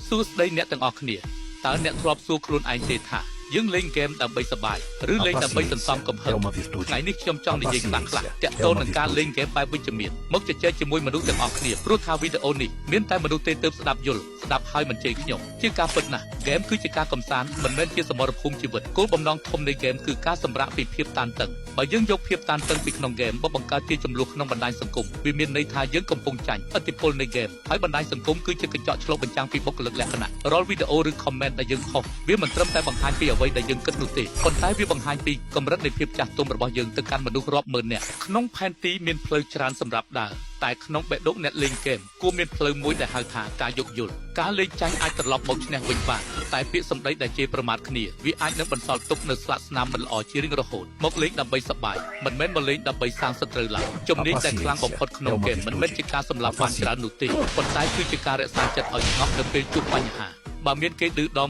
សួស្តីអ្នកទាំងអស់គ្នាតើអ្នកធ្លាប់សួរខ្លួនឯងទេថាយើងលេងហ្គេមដើម្បីសប្បាយឬ A លេងដើម្បីសន្សំ paciência កំហឹ é ង uma virtude. ថ្ងៃនេះខ្ញុំចង់ A និយាយខ្លះៗ paciência តាក់ é ទង uma នឹងការលេង virtude. ហ្គេមបែបវិជ្ជមានមកជជែកជាមួយមនុស្សទាំងអស់គ្នាព្រោះថាវីដេអូនេះមានតែមនុស្សទេទើបស្ដាប់យល់ស្ដាប់ហើយមិនជេរខ្ញុំជាការពិតណាស់ហ្គេមគឺជាការកំសាន្តមិនមែនជាសមរភូមិជីវិតគោលបំណងធំនៃហ្គេមគឺការសម្រាកពីភាពតានតឹងបើយើងយកភាពតានតឹងពីក្នុងហ្គេមមកបង្កើតជាចំនួនក្នុងបណ្ដាញសង្គមវាមានន័យថាយើងកំពុងចាញ់ឥទ្ធិពលនៃហ្គេមហើយបណ្ដាញសង្គមគឺជាកញ្ចក់ឆ្លុះបញ្ចាំងពីបុគ្គលិកលក្ខណៈរាល់វីដេអូឬ comment ដែលយើងផុសវាមិនត្រឹមតែបង្ហាញពីអ្វីដែលយើងគិតនោះទេប៉ុន្តែវាបង្ហាញពីកម្រិតនៃភាពចាស់ទុំរបស់យើងទៅកាន់មនុស្សរាប់ម៉ឺននាក់ក្នុងផែនទីមានផ្លូវច្រើនសម្រាប់ដើរតែក្នុងបេះដូងអ្នកលេងហ្គេមគួរមានផ្លូវមួយដែលហៅថាការយោគយល់ការលេងចាញ់អាចត្រឡប់មកឈ្នះវិញបានតែពាក្យសម្ដីដែលជេរប្រមាថគ្នាវាអាចនឹងបន្សល់ទុកនូវស្លាកស្នាមមិនល្អជារៀងរហូតមកលេងដើម្បីសប្បាយមិនមែនមកលេងដើម្បីសាងសត្រូវឡើយជំ A នាញដែលខ្លាំងបំ paciência ផុតក្នុង é ហ្គេ uma មមិនមែន virtude. ជាការសម្លា A ប់បានច្រើន paciência នោះទេប៉ុន្តែគឺជាការរក្សាចិត្តឲ្យស្ងប់នៅពេលជួបបញ្ហាបើមានគេឌឺដង